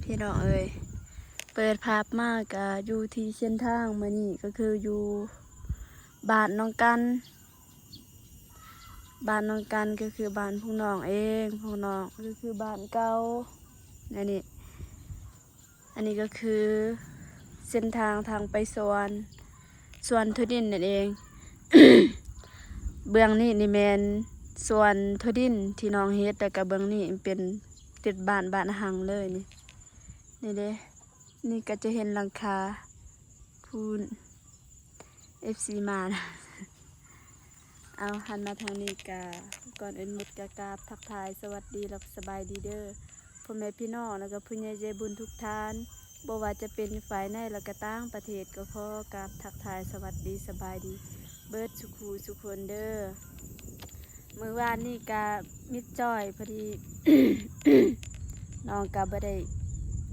ພີ່ນ້ອງເອີຍ ເປີດພາບມາກະຢູ່ທີ່ເສັ້ນທາງ ມື້ນີ້ກໍຄືຢູ່ບ້ານໜອງກັນ. ບ້ານໜອງກັນກໍຄືບ້ານພວກນ້ອງເອງ, ພວກນ້ອງກໍຄືບ້ານເກົ່າ. ອັນນີ້ ອັນນີ້ກໍຄືເສັ້ນທາງທາງໄປສວນ, ສວນຖົ່ວດິນນັ້ນເອງ. ເບື້ອງນີ້ນີ້ແມ່ນສວນຖົ່ວດິນທີ່ນ້ອງເຮັດ, ແລ້ວກໍເບື້ອງນີ້ເປັນຕິດບ້ານ ບ້ານຮັງເລີຍນີ້. ນີ້ເດ້ ນີ້ກໍຈະເຫັນຫຼັງຄາພຸ້ນ ເອັຟຊີມານະ. ເອົາ ຫັນມາທາງນີ້ກະ ກ່ອນອື່ນໝົດກະກາບທັກທາຍສະຫວັດດີ ແລະ ສະບາຍດີເດີ ພໍ່ແມ່ພີ່ນ້ອງ ແລະ ກະຜູ້ໃຫຍ່ໃຈບຸນທຸກທ່ານ, ບໍ່ວ່າຈະເປັນຢູ່ຝ່າຍໃນ ແລະ ກະຕ່າງປະເທດ ກໍຂໍກາບທັກທາຍສະຫວັດດີສະບາຍດີເບິດສູ່ຄູ່ສູ່ຄົນເດີ. ມື້ວານນີ້ກະມິດຈອຍ ພໍດີນ້ອງກະບໍ່ໄດ້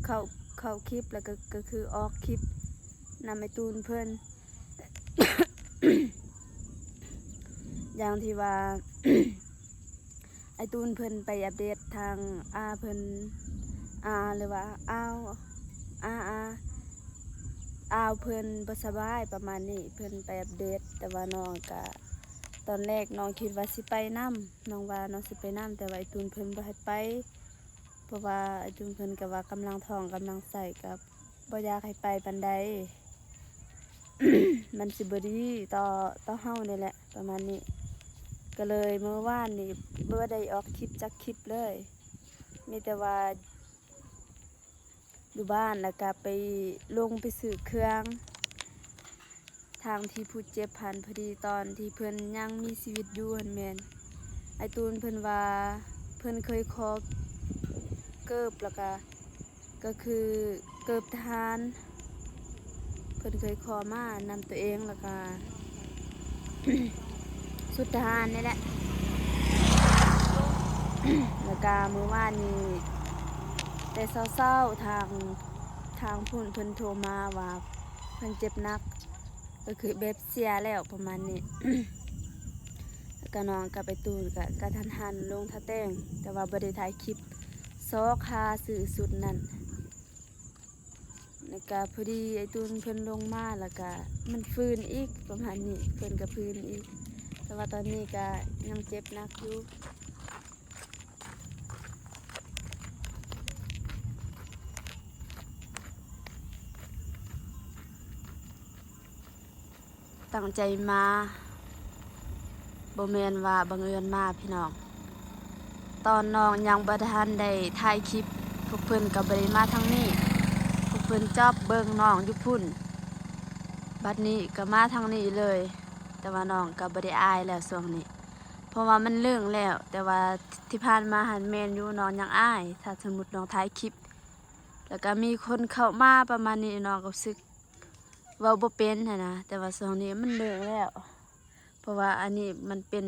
ເຂົ້າ ເຂົ້າຄລິບ ແລ້ວກໍ ກໍຄືອອກຄລິບນຳໄອ້ຕູນເພິ່ນ ຢ່າງທີ່ວ່າ ໄອ້ຕູນເພິ່ນໄປອັບເດດທາງອາເພິ່ນ ອາ ຫຼືວ່າອາວ ອາ ອາ ອາວເພິ່ນບໍ່ສະບາຍປະມານນີ້ ເພິ່ນໄປອັບເດດ. ແຕ່ວ່ານ້ອງກະ ຕອນແລກນ້ອງຄິດວ່າຊິໄປນຳ ນ້ອງວ່ານ້ອງຊິໄປນຳ ແຕ່ວ່າໄອ້ຕູນເພິ່ນບໍ່ໃຫ້ໄປ ເພາະວ່າໄອ້ຕູນເພິ່ນກໍວ່າກຳລັງທ້ອງກຳລັງໄສ້ ກໍບໍ່ຢາກໃຫ້ໄປປານໃດ ມັນຊິບໍ່ດີຕໍ່ ຕໍ່ເຮົານີ້ແຫຼະ ປະມານນີ້. ກໍເລີຍມື້ວານນີ້ບໍ່ໄດ້ອອກຄລິບຈັກຄລິບເລີຍ ມີແຕ່ວ່າ ຢູ່ບ້ານ ແລ້ວກະໄປລົງໄປຊື້ເຄື່ອງ ທາງທີ່ຜູ້ເຈັບຫັ້ນ. ພໍດີຕອນທີ່ເພິ່ນຍັງມີຊີວິດຢູ່ຫັ້ນ ແມ່ນໄອ້ຕູນເພິ່ນວ່າເພິ່ນເຄີຍຂໍເກີບ ແລ້ວກະ ກໍຄືເກີບທະຫານ ເພິ່ນເຄີຍຂໍມານຳຕົວເອງ ແລ້ວກະຊຸດທະຫານນີ້ແຫຼະ. ແລ້ວກະມື້ວານນີ້ແຕ່ເຊົ້າໆ ທາງ ທາງພຸ້ນເພິ່ນໂທມາວ່າເພິ່ນເຈັບໜັກ ກໍຄືແບບເສຍແລ້ວປະມານນີ້. ແລ້ວກະນ້ອງກັບໄອ້ຕູນກະກະທັນຫັນລົງທ່າແຕ່ງ ແຕ່ວ່າບໍ່ໄດ້ຖ່າຍຄລິບ ຊອກຫາຊື້ຊຸດນັ້ນ. ແລ້ວກະພໍດີໄອ້ຕູນເພິ່ນລົງມາ ແລ້ວກະມັນຟື້ນອີກປະມານນີ້ ເພິ່ນກະຟື້ນອີກ ແຕ່ວ່າຕອນນີ້ກະຍັງເຈັບໜັກຢູ່. ຕັ້ງໃຈມາ ບໍ່ແມ່ນວ່າບັງເອີນມາພີ່ນ້ອງ. ຕອນນ້ອງຍັງບໍ່ທັນໄດ້ຖ່າຍຄລິບ ພວກເພິ່ນກໍບໍ່ໄດ້ມາທາງນີ້ ພວກເພິ່ນຈອບເບິ່ງນ້ອງຢູ່ພຸ້ນ ບັດນີ້ກໍມາທາງນີ້ເລີຍ. ແຕ່ວ່ານ້ອງກໍບໍ່ໄດ້ອາຍແລ້ວຊ່ວງນີ້ ເພາະວ່າມັນເລິງແລ້ວ. ແຕ່ວ່າທີ່ຜ່ານມາຫັ້ນແມ່ນຢູ່ ນ້ອງຍັງອາຍ ຖ້າສົມມຸດນ້ອງຖ່າຍຄລິບ ແລ້ວກໍມີຄົນເຂົ້າມາປະມານນີ້ ນ້ອງກໍຮູ້ສຶກເວົ້າບໍ່ເປັນຫັ້ນນະ. ແຕ່ວ່າຊ່ວງນີ້ມັນເລິງແລ້ວ ເພາະວ່າອັນນີ້ມັນເປັນ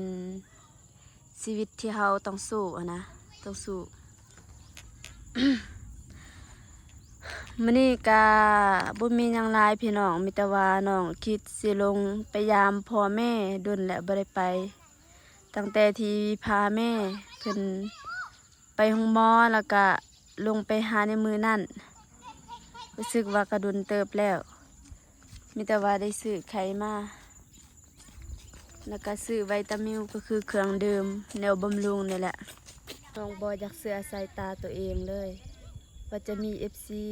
ຊີວິດທີ່ເຮົາຕ້ອງສູ້ຫັ້ນນະ ຕ້ອງສູ້. ມື້ນີ້ກະບໍ່ມີຫຍັງຫຼາຍພີ່ນ້ອງ ມີແຕ່ວ່ານ້ອງຄິດຊິລົງໄປຢາມພໍ່ແມ່ ດົນແລ້ວບໍ່ໄດ້ໄປ ຕັ້ງແຕ່ທີ່ພາແມ່ເພິ່ນໄປໂຮງໝໍ ແລ້ວກະລົງໄປຫາໃນມື້ນັ້ນ ຮູ້ສຶກວ່າກະດົນເຕີບແລ້ວ. ມີແຕ່ວ່າໄດ້ຊື້ໄຂ່ມາ ແລ້ວກະຊື້ໄວຕາມິວ ກໍຄືເຄື່ອງດື່ມແນວບຳລຸງນີ້ແຫຼະ. ນ້ອງບໍ່ຢາກເຊື່ອສາຍຕາຕົວເອງເລີຍ ວ່າຈະມີເອັຟຊີ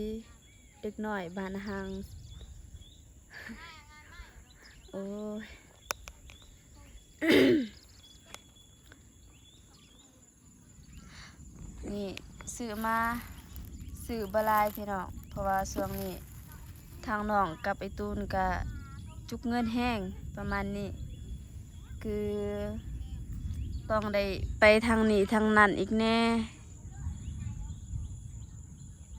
ເດັກນ້ອຍບ້ານຫ່າງ ໂອ້ຍ. ນີ້ຊື້ມາ ຊື້ບໍ່ຫຼາຍພີ່ນ້ອງ ເພາະວ່າຊ່ວງນີ້ທາງນ້ອງກັບໄອ້ຕູນກະຈຸກເງິນແຮງປະມານນີ້ ຄືຕ້ອງໄດ້ໄປທາງນີ້ທາງນັ້ນອີກແດ່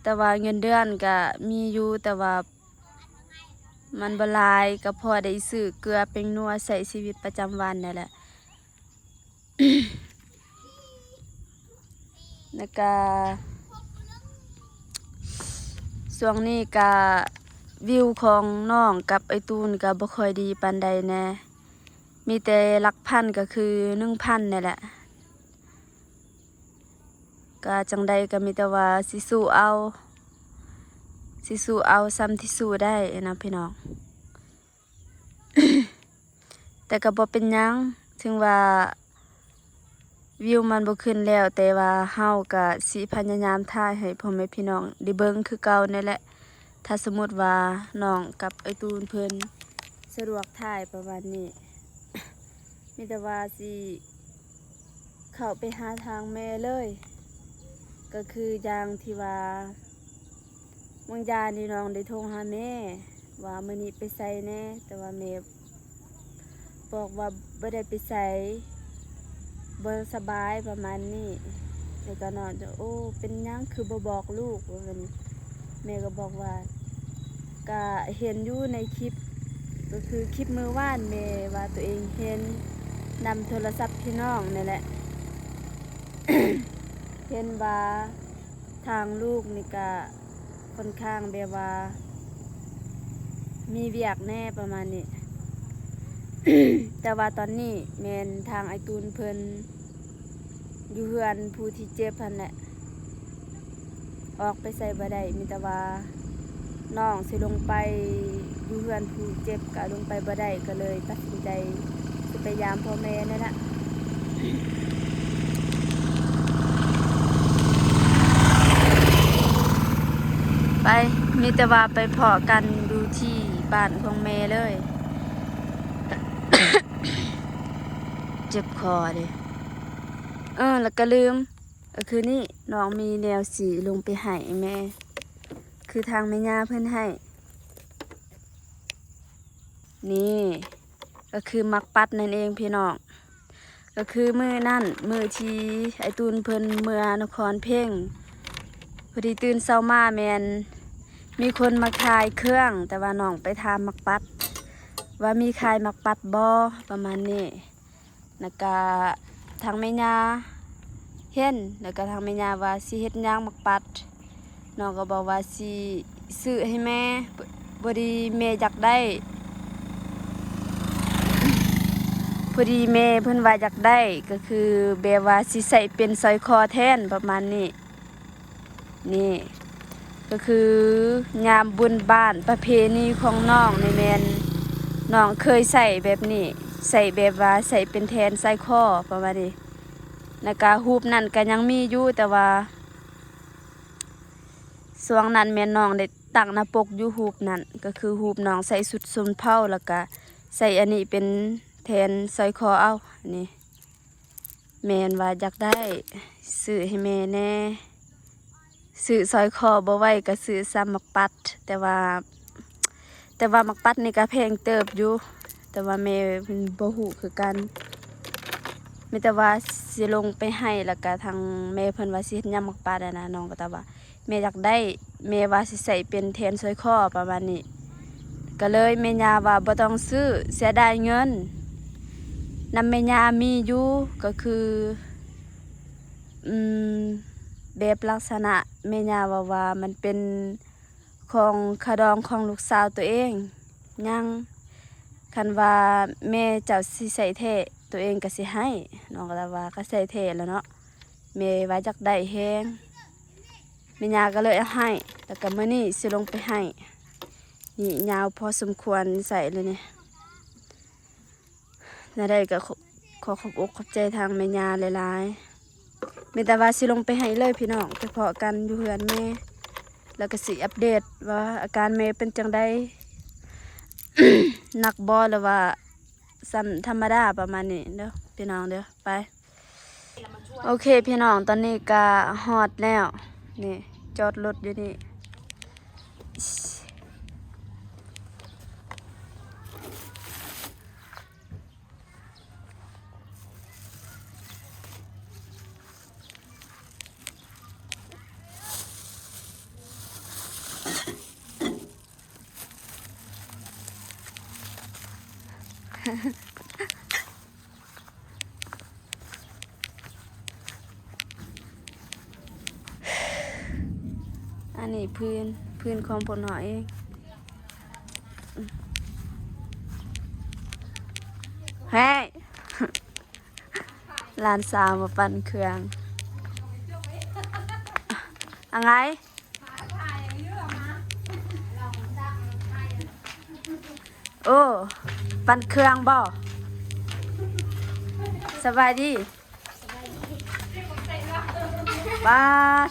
ແຕ່ວ່າເງິນເດືອນກະມີຢູ່ ແຕ່ວ່າມັນບໍ່ຫຼາຍ ກະພໍໄດ້ຊື້ເກືອແປ້ງນົວໃຊ້ຊີວິດປະຈຳວັນນີ້ແຫຼະ. ແລ້ວກະຊ່ວງນີ້ກະວິວຂອງນ້ອງກັບໄອ້ຕູນກະບໍ່ຄ່ອຍດີປານໃດແດ່ ມີແຕ່ຫຼັກພັນ ກະຄືໜຶ່ງພັນນີ້ແຫຼະ. ກະຈັ່ງໃດກະມີແຕ່ວ່າຊິສູ້ເອົາ ຊິສູ້ເອົາສ່ຳທີ່ສູ້ໄດ້ນະພີ່ນ້ອງ. ແຕ່ກໍບໍ່ເປັນຫຍັງ, ເຖິງວ່າວິວມັນບໍ່ຂຶ້ນແລ້ວ, ແຕ່ວ່າເຮົາກໍຊິພະຍາຍາມຖ່າຍໃຫ້ພໍ່ແມ່ພີ່ນ້ອງໄດ້ເບິ່ງຄືເກົ່ານີ້ແຫຼະ. ຖ້າສົມມຸດວ່ານ້ອງກັບອ້າຍຕູນເພິ່ນສະດວກຖ່າຍປະມານນີ້, ມີແຕ່ວ່າຊິເຂົ້າໄປຫາທາງແມ່ເລີຍ. ກໍຄືຢ່າງທີ່ວ່າ ບາງຢ່າງນີ້ນ້ອງໄດ້ໂທຫາແມ່ວ່າມື້ນີ້ໄປໃສແດ່, ແຕ່ວ່າແມ່ບອກວ່າບໍ່ໄດ້ໄປໃສ, ບໍ່ສະບາຍປະມານນີ້. ແລ້ວກໍນ້ອງຈະ ໂອ້ ເປັນຫຍັງຄືບໍ່ບອກລູກ ວ່າຊັ້ນ. ແມ່ກໍບອກວ່າ ກະເຫັນຢູ່ໃນຄລິບ, ກໍຄືຄລິບມື້ວານແມ່ວ່າຕົວເອງເຫັນນຳໂທລະສັບພີ່ນ້ອງນີ້ແຫຼະ, ເຫັນວ່າ ທາງລູກນີ້ກະຄ່ອນຂ້າງແບບວ່າມີວຽກແດ່ປະມານນີ້, ແຕ່ວ່າຕອນນີ້ແມ່ນທາງອ້າຍຕູນເພິ່ນຢູ່ເຮືອນຜູ້ທີ່ເຈັບຫັ້ນແຫຼະ, ອອກໄປໃສບໍ່ໄດ້, ມີແຕ່ວ່ານ້ອງຊິລົງໄປຢູ່ເຮືອນຜູ້ເຈັບ ກະລົງໄປບໍ່ໄດ້, ກໍເລີຍຕັດສິນໃຈ ຊິໄປຢາມພໍ່ແມ່ນັ້ນລະ. ໄປ ມີແຕ່ວ່າໄປພໍ້ກັນຢູ່ທີ່ບ້ານຂອງແມ່ເລີຍ. ເຈັບຄໍເດ້. ເອີ ແລ້ວກໍລືມ, ກໍຄືນີ້ ນ້ອງມີແນວຊິລົງໄປໃຫ້ແມ່, ຄືທາງແມ່ຍ່າເພິ່ນໃຫ້. ນີ້ກໍຄືໝາກປັດນັ້ນເອງພີ່ນ້ອງ, ກໍຄືມື້ນັ້ນ ມື້ທີ່ອ້າຍຕູນເພິ່ນເມືອນະຄອນເພັງ, ພໍດີຕື່ນເຊົ້າມາແມ່ນມີຄົນມາຂາຍເຄື່ອງ, ແຕ່ວ່ານ້ອງໄປຖາມໝາກປັດວ່າມີຂາຍໝາກປັດບໍ່ ປະມານນີ້. ແລ້ວກະທາງແມ່ຍ່າເຫັນ, ແລ້ວກະທາງແມ່ຍ່າວ່າຊິເຮັດຫຍັງໝາກປັດ, ນ້ອງກໍບອກວ່າຊິຊື້ໃຫ້ແມ່, ພໍດີແມ່ຢາກໄດ້, ພໍດີແມ່ເພິ່ນວ່າຢາກໄດ້, ກໍຄືແບບວ່າຊິໃສ່ເປັນສ້ອຍຄໍແທນ ປະມານນີ້. ນີ້ກໍຄືຍາມບຸນບ້ານ ປະເພນີຂອງນ້ອງນີ້ແມ່ນ ນ້ອງເຄີຍໃສ່ແບບນີ້, ໃສ່ແບບວ່າໃສ່ເປັນແທນສ້ອຍຄໍປະມານນີ້. ແລ້ວກະຮູບນັ້ນກະຍັງມີຢູ່, ແຕ່ວ່າຊ່ວງນັ້ນແມ່ນນ້ອງໄດ້ຕັ້ງໜ້າປົກຢູ່ຮູບນັ້ນ, ກໍຄືຮູບນ້ອງໃສ່ຊຸດຊົນເຜົ່າ ແລ້ວກະໃສ່ອັນນີ້ເປັນແທນສ້ອຍຄໍເອົາ. ນີ້ ແມ່ນວ່າຢາກໄດ້ ຊື້ໃຫ້ແມ່ແດ່, ຊື້ສ້ອຍຄໍບໍ່ໄຫວກໍຊື້ຊ້ຳໝາກປັດ, ແຕ່ວ່າ ແຕ່ວ່າໝາກປັດນີ້ກໍແພງເຕີບຢູ່, ແຕ່ວ່າແມ່ເພິ່ນບໍ່ຮູ້ຄືກັນ, ມີແຕ່ວ່າຊິລົງໄປໃຫ້ ແລ້ວກໍທາງແມ່ເພິ່ນວ່າຊິເຮັດຫຍັງໝາກປັດຫັ້ນນະ, ນ້ອງກໍຕອບວ່າ ແມ່ຢາກໄດ້, ແມ່ວ່າຊິໃສ່ເປັນແທນສ້ອຍຄໍປະມານນີ້. ກໍເລີຍແມ່ຍ່າວ່າບໍ່ຕ້ອງຊື້, ເສຍດາຍເງິນ. ນຳແມ່ຍ່າມີຢູ່, ກໍຄື ອືມ ແບບລັກສະນະແມ່ຍ່າເວົ້າວ່າມັນເປັນຂອງຂະດອງຂອງລູກສາວຕົວເອງ, ຍັງ ຄັນວ່າແມ່ເຈົ້າຊິໃຊ້ແທ້ ຕົວເອງກໍຊິໃຫ້. ນ້ອງກໍເວົ້າວ່າ ກໍໃຊ້ແທ້ແລ້ວເນາະ, ແມ່ວ່າຢາກໄດ້ແຮງ. ແມ່ຍ່າກໍເລີຍເອົາໃຫ້, ແລ້ວກໍມື້ນີ້ຊິລົງໄປໃຫ້. ນີ້ຍາວພໍສົມຄວນໃສ່ເລີຍນີ້. ແນວໃດກໍ ຂໍຂອບອົກຂອບໃຈທາງແມ່ຍ່າຫຼາຍໆ. ມີແຕ່ວ່າຊິລົງໄປໃຫ້ເລີຍພີ່ນ້ອງ, ໄປພໍ້ກັນຢູ່ເຮືອນແມ່, ແລ້ວກໍຊິອັບເດດວ່າອາການແມ່ເປັນຈັ່ງໃດ, ໜັກບໍ່ ຫຼືວ່າ ສ່ຳທຳມະດາປະມານນີ້ເດີພີ່ນ້ອງເດີ. ໄປ ໂອເຄພີ່ນ້ອງ, ຕອນນີ້ກະຮອດແລ້ວ. ນີ້ ຈອດລົດຢູ່ນີ້. ອັນນີ້ພື້ນ ພື້ນຂອງພວກນ້ອງເອງ. ເຮີ້ຍ ຫຼານສາວມາປັ່ນເຄື່ອງ. ອາໄງ? ຫາຖ່າຍເລື່ອມາ ໂອ້ ປັ່ນເຄື່ອງບໍ່? ສະບາຍດີ. ປາດ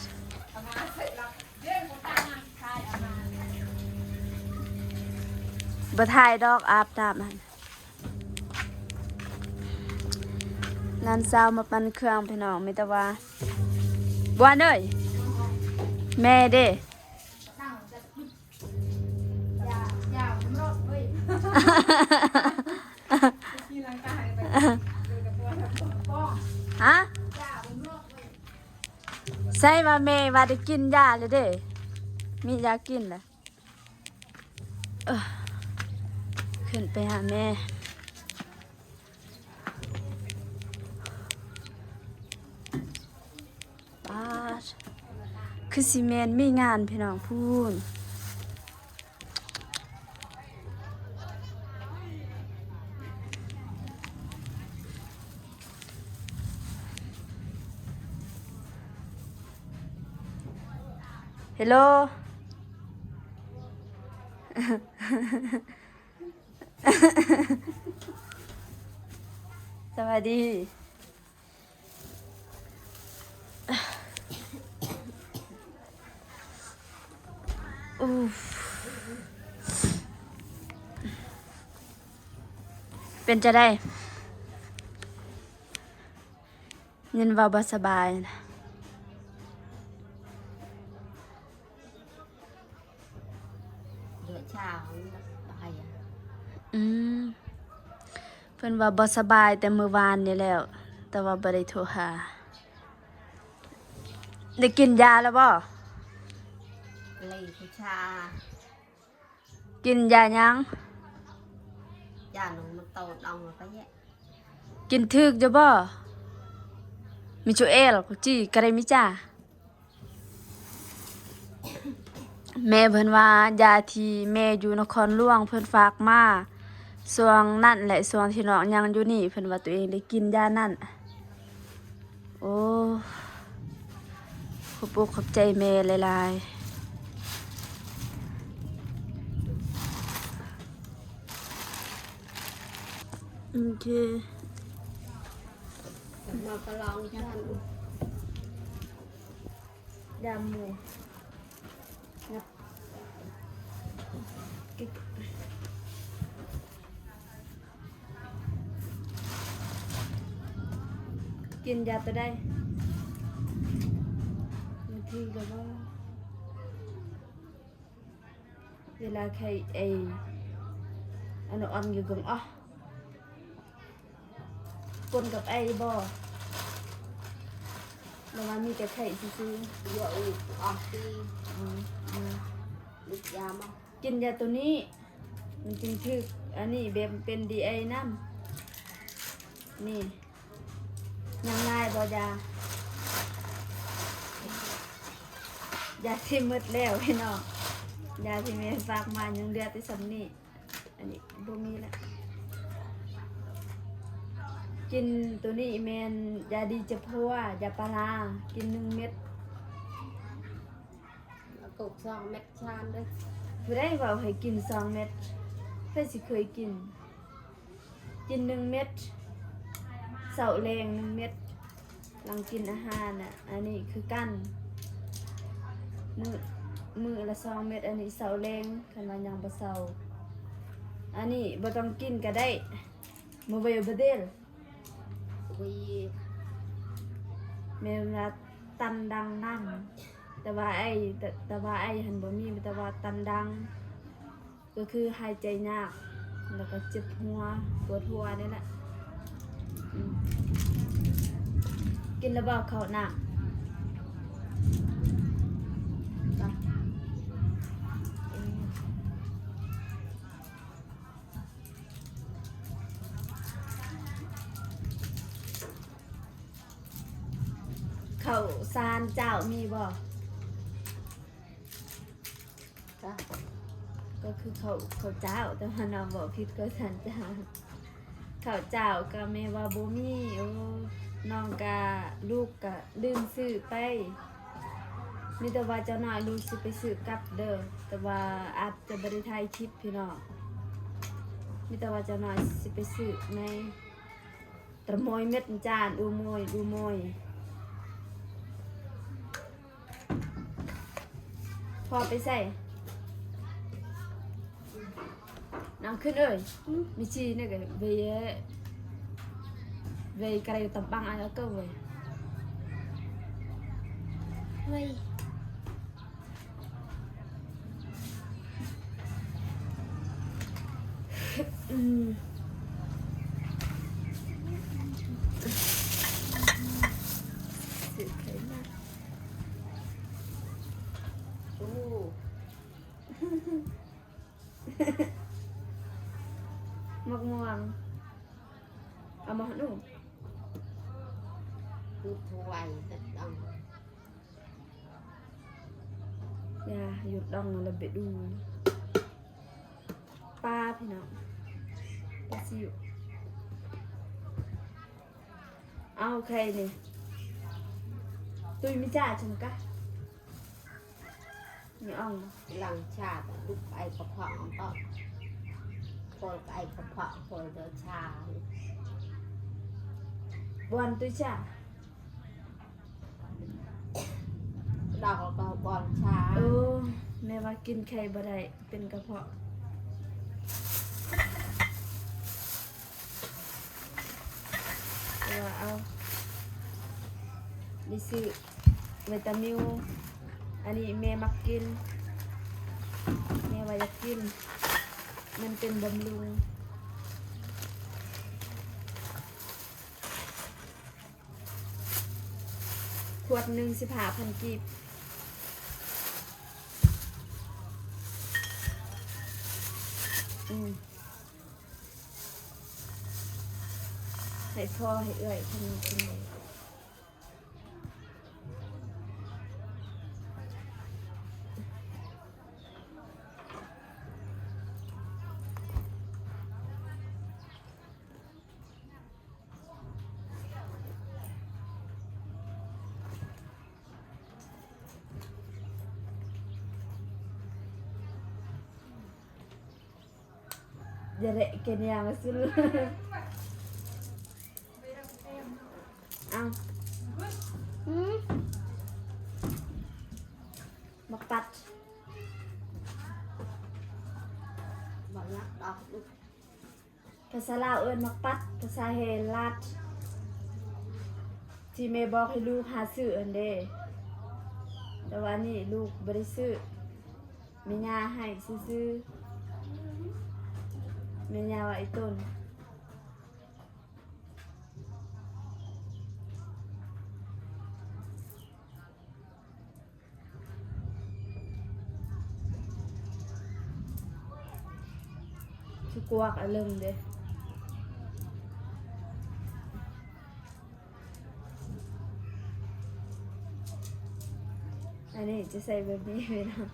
ບໍ່ຖ່າຍດອກ ອາບນ້ຳຫັ້ນ. ຫຼານສາວມາປັ່ນເຄື່ອງພີ່ນ້ອງ ມີແຕ່ວ່າ ບວນເອີຍ ແມ່ເດ້? ຮະ? ໃສວ່າແມ່ວ່າໄດ້ກິນຢາແລ້ວເດ້ ມີຢາກິນແລ້ວ. ເອີ ຂຶ້ນໄປຫາແມ່. ປາດ ຄືຊິແມ່ນມີງານພີ່ນ້ອງ ພຸ້ນ. ເຮລໂລ ສະບາຍດີ. ເປັນຈັ່ງໃດ? ຍິນວ່າບໍ່ສະບາຍນະ. ເດືອດຊາວ ອືມ ເພິ່ນວ່າບໍ່ສະບາຍແຕ່ມື້ວານນີ້ແລ້ວ ແຕ່ວ່າບໍ່ໄດ້ໂທຫາ. ໄດ້ກິນຢາແລ້ວບໍ່? ເລີຍຊາ. ກິນຢາຫຍັງ? ຢາໜູມັນໂຕດອງແລ້ວກະແຍະ. ກິນຖືກຢູ່ບໍ່? ມິຊູແອລ ຈີກະໄດ້ມິຈ້າ. ແມ່ເພິ່ນວ່າຢາທີ່ແມ່ຢູ່ນະຄອນຫຼວງເພິ່ນຝາກມາ ຊ່ວງນັ້ນແຫຼະ ຊ່ວງທີ່ນ້ອງຍັງຢູ່ນີ້ ເພິ່ນວ່າຕົວເອງໄດ້ກິນຢານັ້ນ. ໂອ້ ຂອບອົກຂອບໃຈແມ່ຫຼາຍໆ. ໂອເຄ ມາປະລອງກັນ ຢາໝູ. ກິນຢາໂຕໃດ? ນາທີລະບໍ່? ເວລາໄຂ້ໄອ ອັນອ່ອນຢູ່ກົງອອກ. ປົນກັບໄອບໍ່ ຫຼືວ່າມີແຕ່ໄຂ້ຊື່ໆ? ເຍາະອີກອອກທີ່ ອືມ ອືມ ລິດຢາບໍ່? ກິນຢາໂຕນີ້ ມັນຈຶ່ງຖືກ ອັນນີ້ແບບເປັນດີໄອນຳ ນີ້. ຍັງຫຼາຍບໍ່ຢາ? ຢາຊິໝົດແລ້ວພີ່ນ້ອງ ຢາທີ່ແມ່ຝາກມາຍັງເຫຼືອແຕ່ສ່ຳນີ້. ອັນນີ້ບໍ່ມີລະ. ກິນໂຕນີ້ແມ່ນຢາດີເຈັບຫົວ ຢາປາລາ ກິນໜຶ່ງເມັດ. ເອົາກົກສອງເມັດຊານເດີ້. ຜູ້ໃດເວົ້າໃຫ້ກິນສອງເມັດ? ໃຜຊິເຄີຍກິນ? ກິນໜຶ່ງເມັດ ເຊົ້າແລງໜຶ່ງເມັດ ຫຼັງກິນອາຫານນະ. ອັນນີ້ຄືກັນ ມື້ ມື້ລະສອງເມັດ ອັນນີ້ເຊົ້າແລງ ຄັນວ່າຍັງບໍ່ເຊົາ. ອັນນີ້ບໍ່ຕ້ອງກິນກະໄດ້ ມື້ເວຍບໍ່ເດລ ແມ່ນວ່າຕັນດັງນຳ ແຕ່ວ່າໄອ ແຕ່ ແຕ່ວ່າໄອຫັ້ນບໍ່ມີ ແຕ່ວ່າຕັນດັງ ກໍຄືຫາຍໃຈຍາກ ແລ້ວກໍເຈັບຫົວ ປວດຫົວນີ້ແຫຼະ. ອືມ ກິນແລ້ວບໍ່ເຂົ້ານ້ຳ? ເຂົ້າສານເຈົ້າມີບໍ່? ກະ ກໍຄືເຂົ້າ ເຂົ້າເຈົ້າ ແຕ່ວ່ານ້ອງເວົ້າຜິດ ເຂົ້າສານເຈົ້າ. ເຂົ້າເຈົ້າກະແມ່ວ່າບໍ່ມີ. ໂອ້ ນ້ອງກະ ລູກກະລືມຊື້ໄປ. ມີແຕ່ວ່າຈັກໜ້ອຍລູກຊິໄປຊື້ກັບເດີ້ ແຕ່ວ່າອາດຈະບໍ່ໄດ້ຖ່າຍຄລິບພີ່ນ້ອງ. ມີແຕ່ວ່າຈັກໜ່ອຍຊິໄປຊື້ໃນຕະມອຍເມັດຈານ ດູມອຍ ດູມອຍ. ພໍ່ໄປໃສ? ນາງຂຶ້ນເອີຍ ມີຊີນີ້ກໍເວ ເວກະໄລຕຳບັງອາກໍເວ ເວ ອືມ ໂອ້ ໝາກມ່ວງ ເອົາມາໃຫ້ໜູ ຄືຖ້ວຍ ຕັດດອງ ຢ່າ ຢຸດດອງແລ້ວໄປດູ ປາ ພີ່ນ້ອງ ປາຊິວ ເອົາ ໂອເຄນີ້ ຕຸ້ຍມິຈາ ຊັ້ນກະ ນີ້ອ່ອງ ລັງຊາ ດຸກໄອກະເພາະ ເພາະ ໂພລກະໄອກະເພາະ ໂພລເດີຊາ ບອນຕຸ້ຍຊາ ດອກກະບອນຊາ ເອີ ແມ່ວ່າກິນໄຂ່ບໍ່ໄດ້ ເປັນກະເພາະ ແຕ່ວ່າເອົາ ໄດ້ຊື້ວິຕາມິວ ອັນນີ້ແມ່ມັກກິນ ແມ່ວ່າຢາກກິນ ມັນເປັນບຳລຸງ ຂວດໜຶ່ງສິບຫ້າພັນກີບ ອືມ. ໃຫ້ພໍ່ໃຫ້ເອື້ອຍເພິ່ນກິນ. ຢ່າແລະ ແກນຍາມາສຸດ. ເອົາ ອືມ ບັກປັດ ບັກຍັກດອກ. ພາສາລາວເອີ້ນໝາກປັດ, ພາສາໄທລາດ ທີ່ແມ່ບອກໃຫ້ລູກຫາຊື້ຫັ້ນເດ້. ແຕ່ວ່າອັນນີ້ລູກບໍ່ໄດ້ຊື້, ແມ່ຍ່າໃຫ້ຊື່ໆ. ແມ່ຍ່າວ່າອີ່ຕົນ ຊິກວກອາເລິມເດ້. ອັນນີ້ຈະໃສ່ແບບນີ້ເລີຍເນາະ.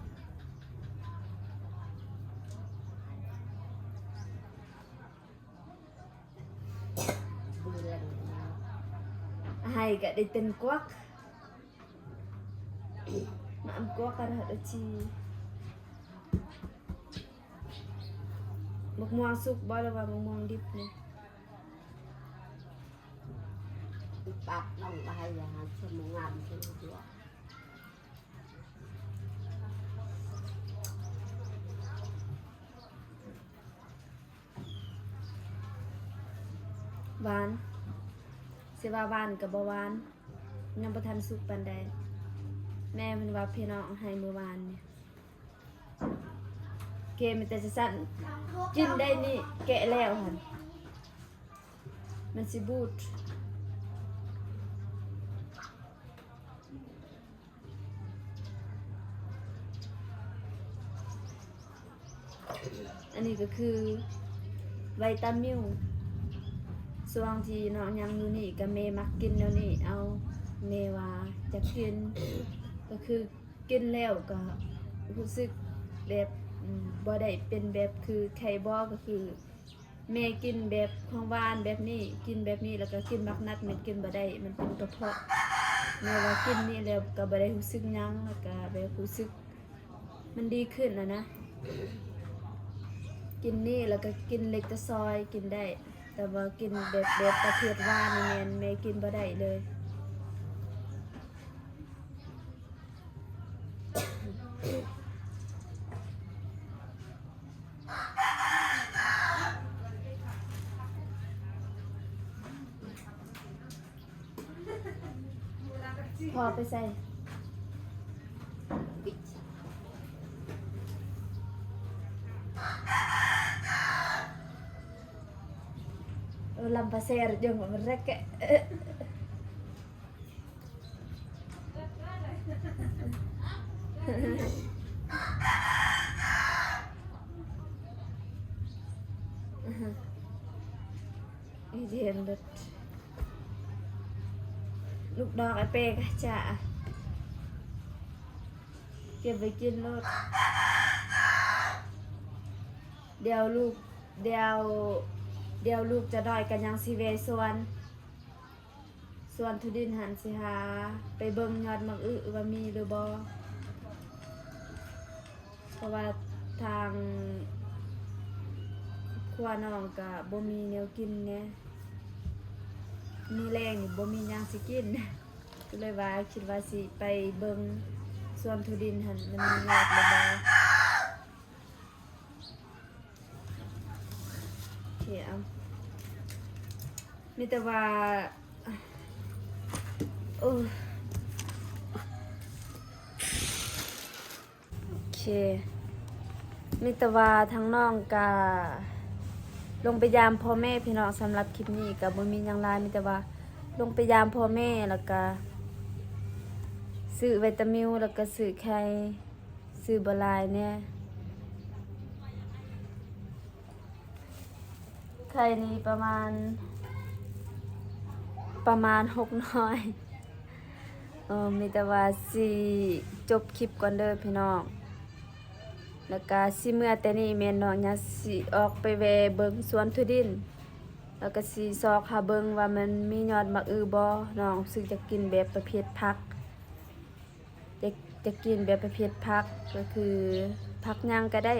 ໃຫ້ກະໄດ້ເຕັ້ນກວັກ ມາອຳກວກກັນເອົາຈີ່. ໝາກມ່ວງສຸກບໍ່ ຫຼືວ່າໝາກມ່ວງດິບນີ້? ປັດລອງໄປໃຫ້ອາຫານຊະມງາມຊະດວກ. ຫວານ ຊິວ່າຫວານກະບໍ່ຫວານ ຍັງບໍ່ທັນສຸກປານໃດ. ແມ່ເພິ່ນວ່າພີ່ນ້ອງໃຫ້ມື້ວານນີ້ ເກມມີແຕ່ຊັ້ນ ກິນໄດ້ນີ້ ແກະແລ້ວຫັ້ນ ມັນຊິບູດ. ອັນນີ້ກະຄືໄວຕາມິວ ຊ່ວງທີ່ນ້ອງຍັງຢູ່ນີ້ກະແມ່ມັກກິນແນວນີ້ ເອົາ ແມ່ວ່າຈະກິນ ກະຄືກິນແລ້ວກະຮູ້ສຶກແບບ ອືມ ບໍ່ໄດ້ເປັນແບບຄືໄຂ້ບໍ່ ກະຄື ແມ່ກິນແບບຂອງຫວານແບບນີ້ ກິນແບບນີ້ ແລ້ວກະກິນບັກນັດ ແມ່ນກິນບໍ່ໄດ້ ມັນເປັນກະເພາະ. ແມ່ວ່າກິນນີ້ແລ້ວກະບໍ່ໄດ້ຮູ້ສຶກຫຍັງ ແລ້ວກະແບບຮູ້ສຶກມັນດີຂຶ້ນຫັ້ນນະ. ກິນນີ້ ແລ້ວກໍກິນເລັກແຕ່ຊອຍກິນໄດ້ ແຕ່ວ່າກິນແບບ ແບບປະເພດຫວານນີ້ແມ່ນແມ່ກິນບໍ່ໄດ້ເລີຍ. ພໍ່ໄປໃສ? ເອີ ລຳປາແຊ ຢົງມັນແຣກແກະ. ອີເດນເບິດ ລູກດອກໄອ້ເປ້ກະຈະເກັບໄວ້ກິນໂລດ. ດຽວລູກ ດຽວ ດຽວລູກຈະນ້ອຍກະຍັງຊິແວ່ສວນ ສວນຖົ່ວດິນຫັ້ນ ຊິຫາໄປເບິ່ງຍອດໝາກອຶວ່າມີຫຼືບໍ່ ເພາະວ່າທາງຄອບຄົວນ້ອງກະບໍ່ມີແນວກິນແດ່ ມື້ແລງນີ້ບໍ່ມີຫຍັງຊິກິນ ກໍເລີຍວ່າຄິດວ່າຊິໄປເບິ່ງສວນຖົ່ວດິນຫັ້ນ ມັນມີຍອດຫຼືບໍ່. ໂອເຄ ເອົາ ມີແຕ່ວ່າ ໂອ້ ໂອເຄ ມີແຕ່ວ່າທາງນ້ອງກະລົງໄປຢາມພໍ່ແມ່ພີ່ນ້ອງ. ສຳລັບຄລິບນີ້ກະບໍ່ມີຫຍັງຫຼາຍ ມີແຕ່ວ່າລົງໄປຢາມພໍ່ແມ່ ແລ້ວກະຊື້ໄວຕາມິວ ແລ້ວກະຊື້ໄຂ່ ຊື້ບໍ່ຫຼາຍແດ່ ໄຂ່ນີ້ປະມານ ປະມານຫົກໜ່ວຍ. ເອີ ມີແຕ່ວ່າຊິຈົບຄລິບກ່ອນເດີພີ່ນ້ອງ ແລ້ວກະຊິເມືອແຕ່ນີ້ແມ່ນນ້ອງຍັງຊິອອກໄປແວ່ເບິ່ງສວນຖົ່ວດິນ ແລ້ວກະຊິຊອກຫາເບິ່ງວ່າມັນມີຍອດໝາກອຶບໍ່. ນ້ອງຮູ້ສຶກຢາກກິນແບບປະເພດຜັກ ຢາກ ຢາກກິນແບບປະເພດຜັກ ກໍຄືຜັກຫຍັງກໍໄດ້.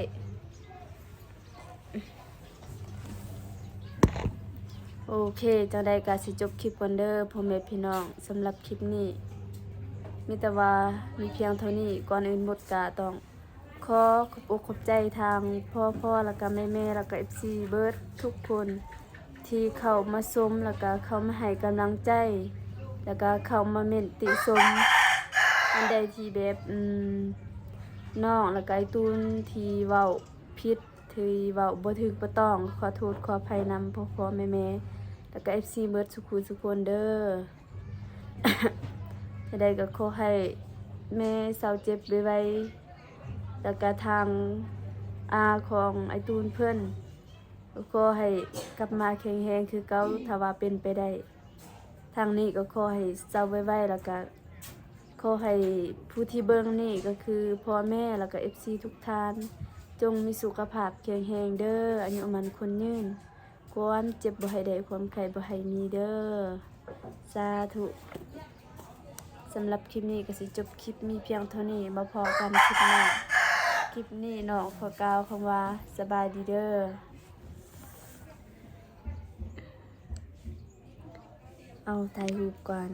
ໂອເຄ ຈັ່ງໃດກໍຊິຈົບຄລິບກ່ອນເດີພໍ່ແມ່ພີ່ນ້ອງ. ສຳລັບຄລິບນີ້ມີແຕ່ວ່າມີພຽງເທົ່ານີ້. ກ່ອນອື່ນໝົດກໍຕ້ອງ ຂໍຂອບອົກຂອບໃຈທາງພໍ່ພໍ່ ແລ້ວກະແມ່ໆ ແລ້ວກະເອັຟຊີເບິດທຸກຄົນທີ່ເຂົ້າມາຊົມ ແລ້ວກະເຂົ້າມາໃຫ້ກຳລັງໃຈ ແລ້ວກະເຂົ້າມາເມັ້ນຕິຊົມ ອັນໃດທີ່ແບບ ອືມ ນ້ອງ ແລ້ວກະໄອ້ຕູນທີ່ເວົ້າຜິດ ທີ່ເວົ້າບໍ່ຖືກບໍ່ຕ້ອງ ຂໍໂທດຂໍອະໄພນຳພໍ່ໆ ແມ່ໆ ແລ້ວກະເອັຟຊີເບິດສູ່ຄູ່ສູ່ຄົນເດີ. ຈັ່ງໃດກໍຂໍໃຫ້ແມ່ເຊົາເຈັບໄວໆ ແລ້ວກະທາງອາຂອງອ້າຍຕູນເພິ່ນ ກໍຂໍໃຫ້ກັບມາແຂງແຮງຄືເກົ່າ ຖ້າວ່າເປັນໄປໄດ້. ທາງນີ້ກໍຂໍໃຫ້ເຊົາໄວໆ ແລ້ວກະຂໍໃຫ້ຜູ້ທີ່ເບິ່ງນີ້ກໍຄືພໍ່ແມ່ ແລ້ວກະເອັຟຊີທຸກທ່ານ ຈົ່ງມີສຸຂະພາບແຂງແຮງເດີ ອາຍຸໝັ້ນຂວັນຍືນ. ຄວາມເຈັບບໍ່ໃຫ້ໄດ້ ຄວາມໄຂ້ບໍ່ໃຫ້ມີເດີ ສາທຸ. ສຳລັບຄລິບນີ້ກໍຊິຈົບຄລິບມີພຽງເທົ່ານີ້ ມາພໍ້ກັນຄລິບໜ້າ. ຄລິບນີ້ນ້ອງຂໍກ່າວຄຳວ່າສະບາຍດີເດີ. ເອົາ ຖ່າຍຮູບກ່ອນ.